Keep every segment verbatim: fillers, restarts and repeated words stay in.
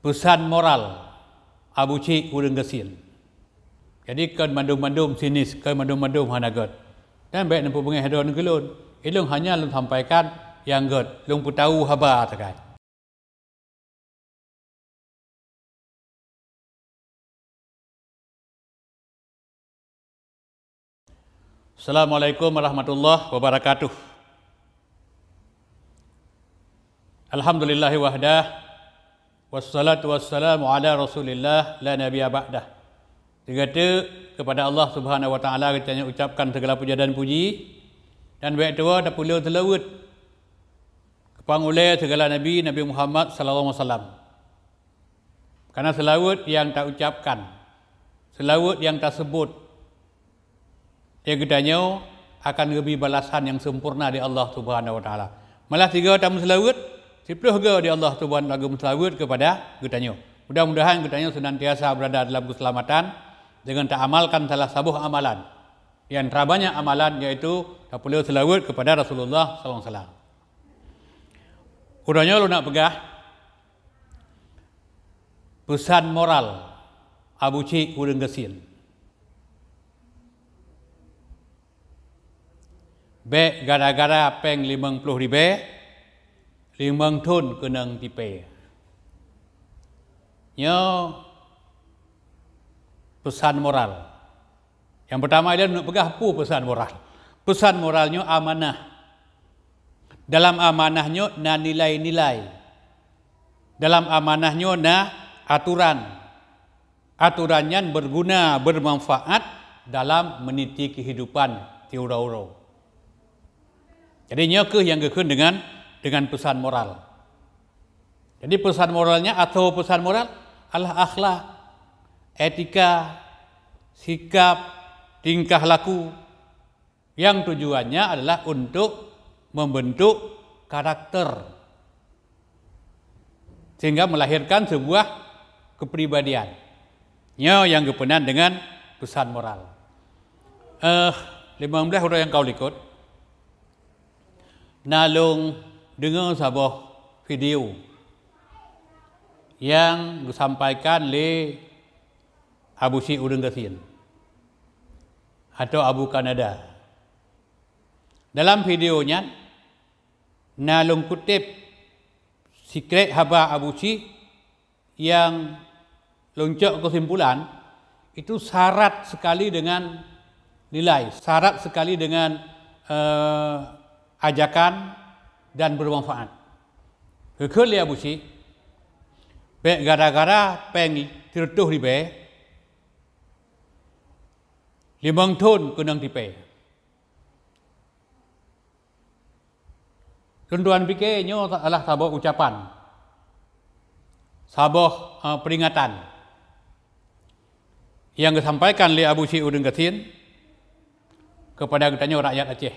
Peusan moral Abu Chik ureuëng gasien. Jadi, kon mandum-mandum sinis, kon mandum-mandum hana gét. Dan bék neupeubeungéh droe ngon lôn. Ilôn hanya lôn sampaikan nyang gét, lôn peutahu haba sagai. Assalamualaikum warahmatullahi wabarakatuh. Alhamdulillahi wahdah, wassalatu wassalamu ala Rasulillah la nabiyya ba'dah. Sigoe teuk keupada Allah Subhanahu wa Taala geutanyoe ucapkan segala puja dan puji, dan bék tuwoe tapeuleueh seulaweuet keu pangulée segala nabi, Nabi Muhammad sallallahu alaihi wasallam. Karena seulaweuet nyang taucapkan, seulaweuet nyang taseubut, ya, geutanyoe akan geubri balasan nyang sempurna di Allah Subhanahu wa Taala. Malah sigoe tameuseulaweuet, siplôh goe di Allah Subhanahu wa Taala geumeuseulaweuet keupada geutanyoe. Mudah-mudahan geutanyoe seunantiasa beurada dalam keuseulamatan deungon taamalkan salah saboh amalan. Nyang teubanyak amalan yaitu tapeuleueh seulaweuet keupada Rasulullah sallallahu alaihi wasallam. Uroe nyoe lôn nak peugah peusan moral Abu Chik ureuëng gasien. Bék gara-gara péng limong ploh ribée, limong thon keunong tipée. Nyoe peusan moral. Nyang peutama, ilôn nak peugah peue peusan moral. Peusan moral nyoe amanah. Dalam amanah nyoe na nilai-nilai. Dalam amanah nyoe na atoran. Atoran nyan beuguna, beumanfaat dalam meuniti keuhidupan siuroe-uroe. Jadi, nyoe kheueh nyang geukheun deungon, deungon peusan moral. Jadi, peusan moralnya atau peusan moral adalah akhlak, etika, sikap, tingkah laku, yang tujuannya adalah untuk membentuk karakter, sehingga melahirkan sebuah kepribadian. Nyoe nyang geupeunan deungon peusan moral. Eh, limong blaih uroe nyang ka u likot, na lôn deungoe saboh video nyang geusampaikan lé Abu Chik ureuëng gasien atau Abu Kanada. Dalam video nyan, na lôn kuteb sikrék haba Abu Chik nyang lôn cok keusimpulan, itu syarat sekali dengan nilai, syarat sekali dengan, eh, ajakan dan bermanfaat. Geukheun lé Abu Chik, bék gara-gara péng sireutôh ribée, limong thon keunong tipée. Lôn tuan pike nyoe adalah saboh ucapan, saboh, eh, peringatan nyang geusampaikan lé Abu Chik ureuëng gasien keupada geutanyoe rakyat Aceh.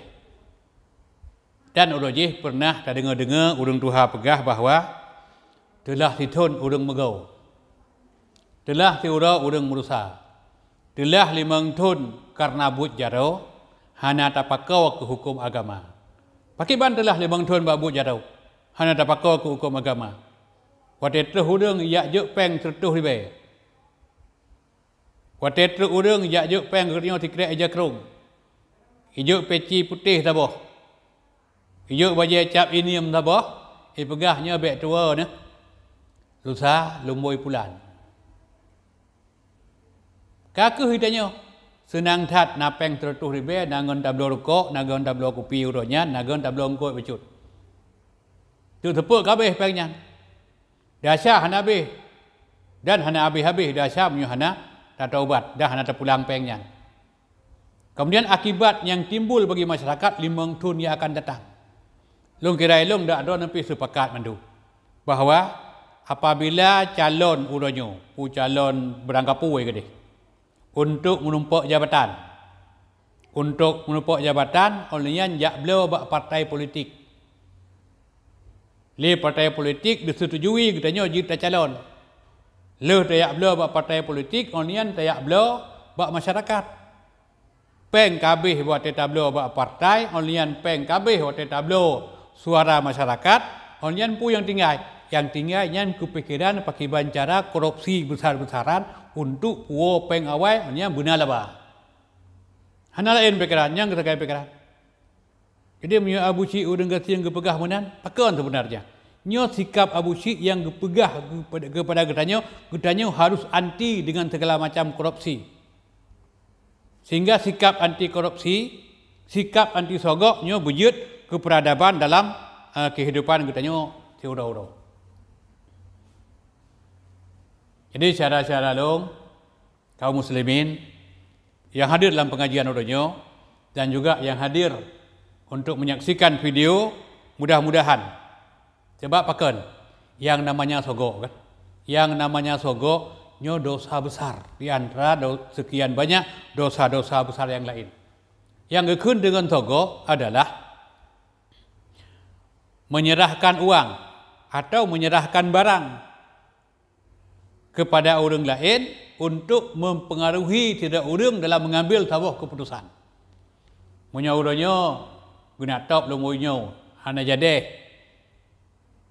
Dan uroe jih peureunah tadeungoe-deungoe ureuëng tuha peugah bahwa teulah sithon ureuëng meugoe, teulah siuroe ureuëng meurusa, teulah limong thon kareuna buet jaroe, hana tapakoe keu huköm agama. Pakriban teulah limong thon bak buet jaroe, hana tapakoe keu huköm agama? Watée troh ureuëng ijak jok péng sireutôh ribée. Watée troh ureuëng ijak jok péng geutanyoe sikrék ija krông, ijok peci putéh saboh, ijok bajée cap ineum saboh, ipeugah nyoe bék tuwoe neuh, lusa lumboi pulan. Ka kheueh geutanyoe seunang that na péng sireutôh ribée, na ngon tabloe rukok, na ngon tabloe kupi uroe nyan, na ngon tabloe eungkôt bacut. Teuteupeue ka abéh péng nyan. Desya hana abéh, dan hana abéh-abéh desya meunyoe hana tataubat dan hana tapulang péng nyan. Kemudian akibat nyang timbul bagi masyarakat limong thon nyang akan datang. Lôn kira ilôn dak droe neupih seupakat mandum bahwa apabila calon uroe nyoe, peue calon beurangkapeue keudeh, untuk meunumpok jabatan. Untuk meunumpok jabatan, óh lheueh nyan jak bloe bak partai politik. Lé partai politik disetujui geutanyoe jeuet tacalon. Lheueh tajak bloe bak partai politik, óh lheueh nyan tajak bloe bak masyarakat. Péng ka abéh watée tabloe bak partai, óh lheueh nyan péng ka abéh watée tabloe suara masyarakat, óh lheueh nyan peue nyang tinggai? Nyang tinggai nyan keupikiran pakriban cara korupsi besar-besaran untuk puwoe péng awai nyang beuna laba. Hana laén pikiran, nyang geusagai pikiran. Jadi, meunyoe Abu Syik ureuëng gasien geupeugah meunan, pakon seubeunarnya? Nyoe sikap Abu Syik nyang geupeugah keupada, keupada geutanyoe, geutanyoe harus anti dengan segala macam korupsi. Sehingga sikap anti korupsi, sikap anti sogok nyoe beujeuet keu peuradaban dalam, eh, kehidupan geutanyoe siuroe-uroe. Jadi, syedara-syedara lôn, kaum muslimin yang hadir dalam pengajian uroe nyoe dan juga yang hadir untuk menyaksikan video, mudah-mudahan, sebab pakon, yang namanya sogok kan, yang namanya sogok nyoe dosa besar di antara do-, sekian banyak dosa-dosa besar yang lain. Yang geukheun dengan sogok adalah menyerahkan uang atau menyerahkan barang kepada ureuëng laén untuk mempengaruhi sidroe ureuëng dalam mengambil saboh keputusan. Meunyoe uroe nyoe geunak top lom uroe nyoe hana jadeh,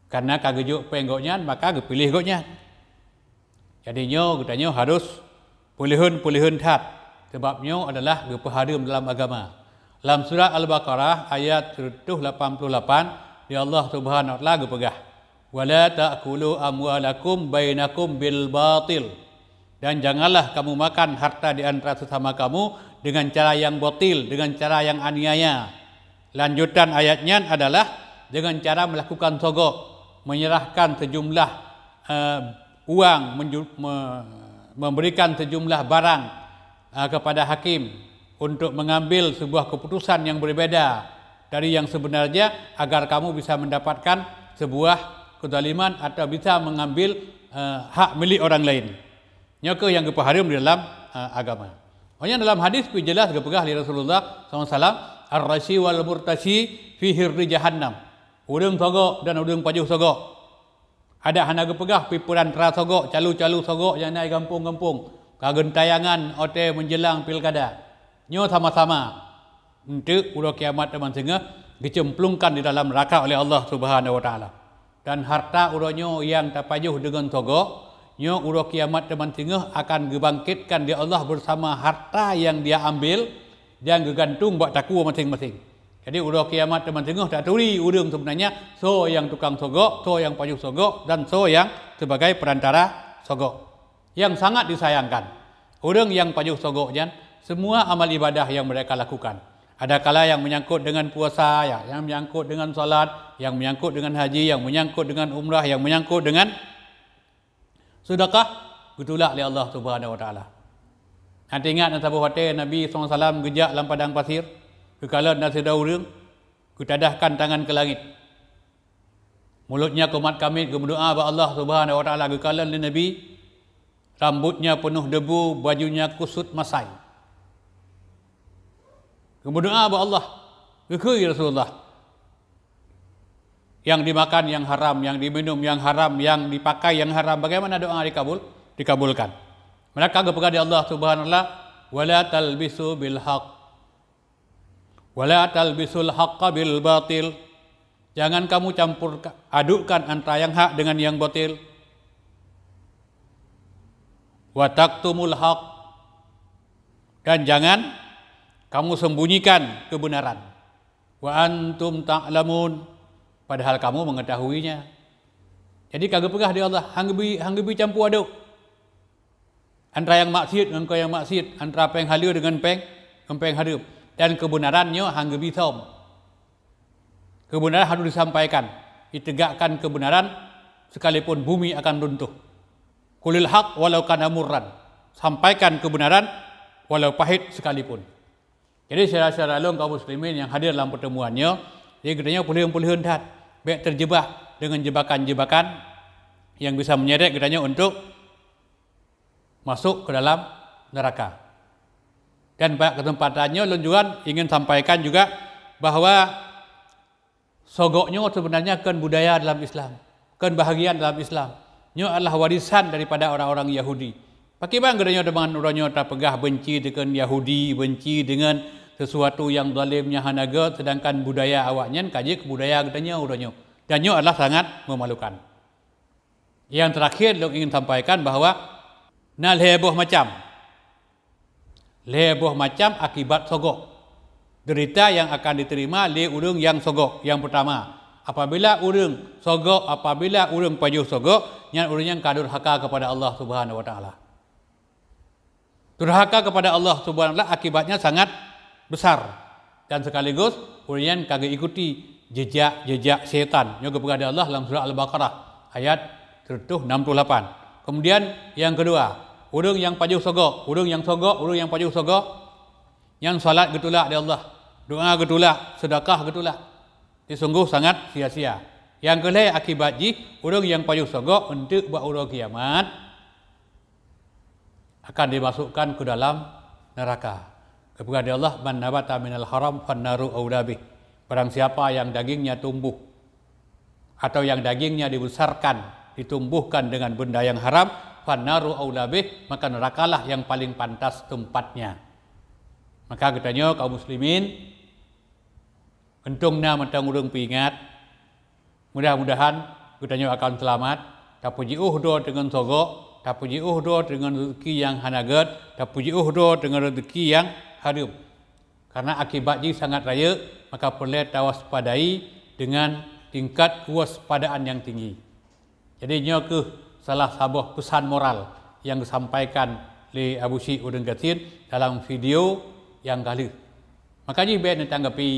karena ka geujok péng gobnyan, maka geupiléh gobnyan. Jadi nyoe geutanyoe harus peuleuheun-peuleuheun that, sabab nyoe adalah geupeuhareuem dalam agama. Lam surat Al-Baqarah ayat seratus lapan puluh lapan, di Allah Subhanahu wa Taala geupeugah, "Wa la ta'kulu amwalakum bainakum bil batil." Dan janganlah kamu makan harta di antara sesama kamu dengan cara yang batil, dengan cara yang aniaya. Lanjutan ayat nyan adalah dengan cara melakukan sogok, menyerahkan sejumlah, eh, uang, menju-, me-, memberikan sejumlah barang, eh, kepada hakim untuk mengambil sebuah keputusan yang berbeda dari yang sebenarnya agar kamu bisa mendapatkan sebuah kezaliman atau bisa mengambil, eh, hak milik orang lain. Nyoe keuh nyang geupeuhareuem di dalam, eh, agama. Makanya dalam hadis pih jelas geupeugah lé Rasulullah sallallahu alaihi wasallam, "Ar-rashi wal murtashi fi harri jahannam." Ureuëng sogok dan ureuëng pajoh sogok. Adak hana geupeugah pih peurantara sogok, calu-calu sogok nyang na di gampông-gampông, ka geuntayangan watée menjelang pilkada. Nyoe sama-sama. Eunteuk uroe kiamat teuma singoh geucemplungkan di dalam neuraka oleh Allah Subhanahu wa Taala. Dan harta uroe nyoe nyang tapajoh deungon sogok, nyoe uroe kiamat teuma singoh akan geubangkitkan di Allah bersama harta nyang dia ambil dan geugantung bak takue maséng-maséng. Jadi uroe kiamat teuma singoh taturi ureuëng seubeunarnya soe nyang tukang sogok, soe nyang pajoh sogok, dan soe nyang sebagai perantara sogok. Yang sangat disayangkan, ureuëng nyang pajoh sogok nyan, semua amal ibadah yang mereka lakukan, adakala yang menyangkut dengan puasa, ya, yang menyangkut dengan salat, yang menyangkut dengan haji, yang menyangkut dengan umrah, yang menyangkut dengan sedekah, geutulak lé Allah Subhanahu wa Taala. Hana ingat na saboh watée Nabi sallallahu alaihi wasallam geujak lam padang pasir, geukalon na sidroe ureuëng, geutadahkan tangan keu langét. Mulutnya kumat kamit geumeudoá bak Allah Subhanahu wa Taala, geukalon lé Nabi, rambutnya penuh debu, bajunya kusut masai. Geumeudoá bak Allah, geukheun, "Ya Rasulullah, yang dimakan yang haram, yang diminum yang haram, yang dipakai yang haram, bagaimana doa dikabul?" Dikabulkan. Maka geupeugah di Allah Subhanahu wa Taala, "Wala talbisu bil haq." "Wala talbisul haqqa bil batil." Jangan kamu campur adukkan antara yang hak dengan yang batil. "Wa taktumul haq." Dan jangan kamu sembunyikan kebenaran. "Wa antum ta'lamun." Padahal kamu mengetahuinya. Jadi ka geupeugah di Allah, hang geubi, hang geubi campur aduk antara nyang maksiet ngon kon nyang maksiet, antara péng haleue deungon péng, ngon péng hareuem. Dan keubeunaran nyoe hana geubi som. Keubeunaran harôh disampaikan, ditegakkan keubeunaran sekalipun bumi akan runtuh. "Qulil haq walau kana murran." Sampaikan keubeunaran walau pahit sekalipun. Jadi, syedara-syedara lôn kaum muslimin nyang hadir lam pertemuan nyoe, jadi geutanyoe peuleuheun-peuleuheun that, bék teujeubak deungon jebakan-jebakan nyang bisa menyeret geutanyoe untuk masuk ke dalam neraka. Dan bak kesempatan nyoe lôn juga ingin sampaikan juga bahwa sogok nyoe sebenarnya kon budaya dalam Islam, kon bahagian dalam Islam. Nyoe adalah warisan daripada orang-orang Yahudi. Pakriban geutanyoe teuma uroe nyoe tapeugah benci deungon Yahudi, benci deungon sesuatu nyang zalim nyang hana gét, sedangkan budaya awaknyan ka jeuet keu budaya geutanyoe uroe nyoe. Dan nyoe adalah sangat memalukan. Nyang teurakhir lôn ingin sampaikan bahwa na lhée boh macam, lhée boh macam akibat sogok, deurita nyang akan diterima lé ureuëng nyang sogok. Nyang peutama, apabila ureuëng sogok, apabila ureuëng pajoh sogok, nyan ureuëng nyan ka durhaka kepada Allah Subhanahu Wa Taala. Durhaka kepada Allah Subhanahu Wa Taala akibatnya sangat besar dan sekaligus ureuëng nyan ka geuikuti jejak-jejak syaitan. Nyoe geupeugah lé Allah lam surah Al-Baqarah ayat seratus enam puluh lapan. Kemudian yang kedua, ureuëng nyang pajoh sogok, ureuëng nyang sogok, ureuëng nyang pajoh sogok, nyang salat geutulak lé Allah, doa geutulak, sedekah geutulak. Disungguh sangat sia-sia. Yang keulhée akibat jih, ureuëng nyang pajoh sogok eunteuk bak uroe kiamat akan dimasukkan ke dalam neraka. Geupeugah lé Allah, "Man nabata minal haram fannaru aula bih." Barang siapa yang dagingnya tumbuh atau yang dagingnya dibesarkan, ditumbuhkan dengan benda yang haram, fannaru aula bih, maka nerakalah yang paling pantas tempatnya. Maka geutanyoe kaum muslimin, untông na mantong ureuëng peuingat, mudah-mudahan geutanyoe akan seulamat. Tapeujiôh droe deungon sogok, tapeujiôh droe deungon rezeki nyang hana gét, tapeujiôh droe deungon rezeki nyang hareuem. Karena akibat jih sangat rayeuk, maka peureulée tawaspadai dengan tingkat kewaspadaan nyang tinggi. Jadi nyoe kheueh salah saboh peusan moral nyang geusampaikan lé Abu Syik Udeng Gasien dalam video nyang ka lheueh. Maka jih bék neutanggapi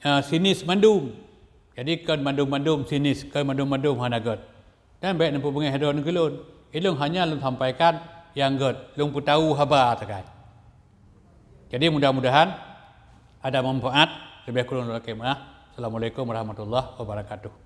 eh, sinis mandum. Jadi kon mandum-mandum sinis, kon mandum-mandum hana gét. Dan bék neupeubeungéh droe ngon lôn. Ilôn hanya lôn sampaikan nyang gét, lôn peutahu haba sagai. Jadi mudah-mudahan ada manfaat. Leubeh kureueng lôn lakée meuah. Assalamualaikum warahmatullahi wabarakatuh.